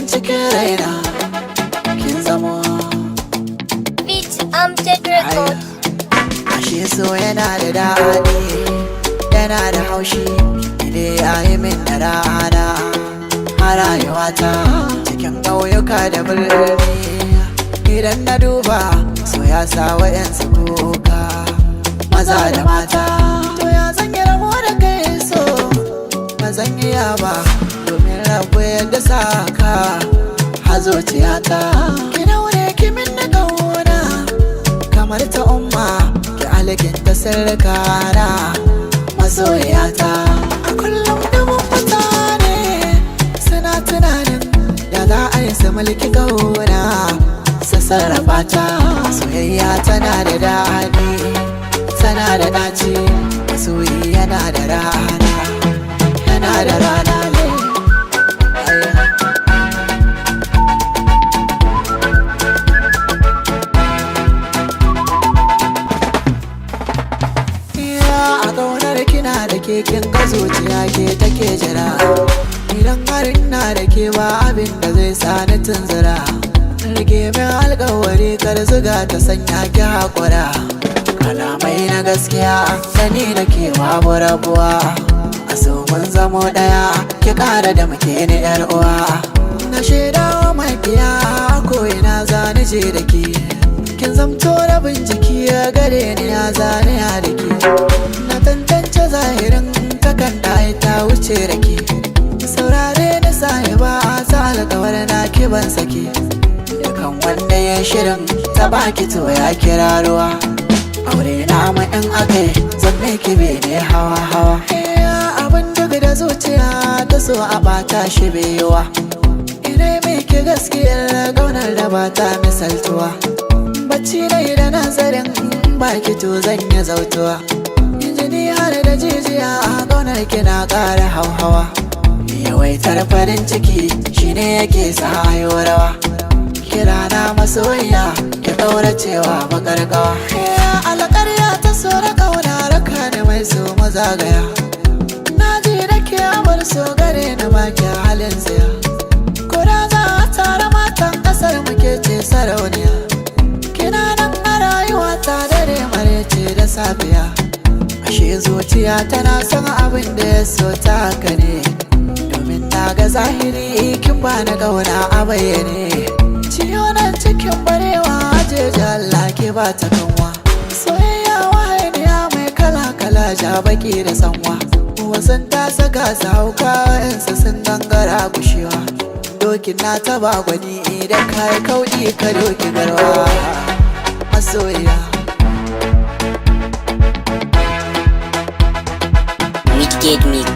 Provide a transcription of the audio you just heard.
Can cikin raina kin zamo. Beat Amjad Records. Ashe so yana da daɗi, yana da haushi. Ide ya yi min da rana a rayuwata, cikin ƙauyuka da birni. Idan na duba, so ya sa wa'yansu kuka, maza da mata. To ya zan yi rabo da kai so? Ba zan iya ba, domin rabu yadda sa ka a zuciyata. Ki daure ki min na ƙauna kamar ta umma, ki alkinta sirrikana, masoyata. A kullum dubun mutane suna tunanin da za a yi su mulki kauna, su sarrafa ta. Soyayya tana da daɗi, tana da ɗaci. Masoyi yana da rana, yana da rana ne. Ai. Iya a ƙaunar kina da ke, kin ga zuciya ke take jira. Idan har ina da ke, ba abin da zai sa ni tunzura. Rike min alƙawari, kar zuga ta sanya ki haƙura. Kalamai na gaskiya, da ni da ke babu rabuwa. A so mun zamo ɗaya, ki ƙara da muke ni yar uwa. Na shaidawa makiya, ko ina za ni je da ke. Kin zamto rabin jiki ya gare ni, ya zane ya da ke. Na tantance zahirin takan ɗaya ta wuce rake. Saurare ni sahiba, ta alkawar na kiban sake. Dukan wanda ya shirin ta baki, to ya kira ruwa. Aure na ma in akai, zan miki bene hawa hawa. Abin duk da zuciya ta so a bata shi biyuwa. Ina miki gaskiyar gaunar da ba ta misaltuwa. Bacci na da nazarin baki, to zan yi zautuwa. Injini har da jijiya, a gaunar kina ƙara hauhawa. Yawaitar farin ciki shine yake sa ayo rawa. Kira na masoyiya, ki ɗaura cewa makarkawa. Alƙarya ta so da ƙauna, raka ne mai so mazagaya. Na ji da ke amar so gare na baki halin tsaya. Kura za a tara matan ƙasar muke ce sarauniya. Kina nan a rayuwa ta, dare marece da safiya. Ashe zuciya tana son abin da ya so ta, haka ne. Domin na ga zahiri, kin ba na ƙauna a bayyane. Ciyo nan cikin barewa, jeji Allah ke ba ta kanwa. Soyayya wahaniya mai kala kala, ja baki da sanwa. Wasan ta saka su hauka, wa'yansu sun gangara gushewa. Dokin na taba gwani, idan ka yi kauɗi ka doki garwa. Masoyiya. Midgate Mix.